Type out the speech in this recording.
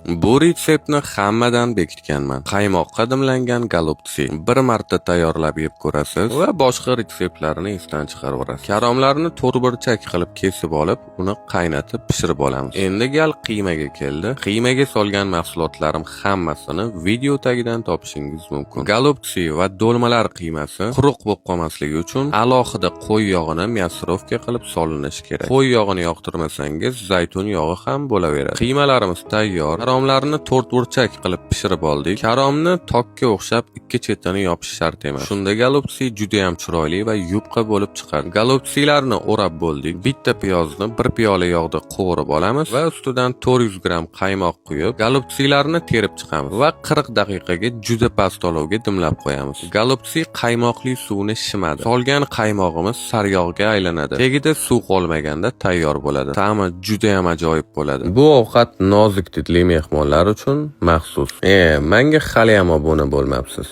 Bu retseptni hammadan bekitganman. Qaymoqqa dimlangan голубцы. Bir marta tayyorlab yeb ko'rasiz va boshqa retseptlarni esdan chiqarib yuborasiz. Karomlarni to'rtburchak qilib kesib olib, uni qaynatib pishirib olamiz. Endi gal qiymaga keldi. Qiymaga solgan mahsulotlarim hammasini video tagidan topishingiz mumkin. Голубцы va do'lmalar qiymasi quruq bo'lib qolmasligi uchun alohida qo'y yog'ini мясорубка qilib solinishi kerak. Qo'y yog'ini yoqtirmasangiz, zaytun yog'i ham bo'laveradi. Qiymalarimiz tayyor. Karomlarni to'rtburchak qilib pishirib oldik. Karomni tokka o'xshab ikki chetini yopish shart emas. Shunda голубцы juda ham chiroyli va yupqa bo'lib chiqadi. Голубцы larni o'rab bo'ldik. Bitta piyozni bir piyola yog'da qovurib olamiz va ustidan 400 gramm qaymoq quyib, голубцы larni terib chiqamiz va 40 daqiqaga juda past olovga dimlab qo'yamiz. Голубцы qaymoqli suvni shimadi. Solgan qaymog'imiz sariyog'ga aylanadi. Tagida suv qolmaganda tayyor bo'ladi. Ta'mi juda ham ajoyib bo'ladi. Bu ovqat nozik didli mehmonlar uchun maxsus. Menga hali ham obuna bo'lmabsiz.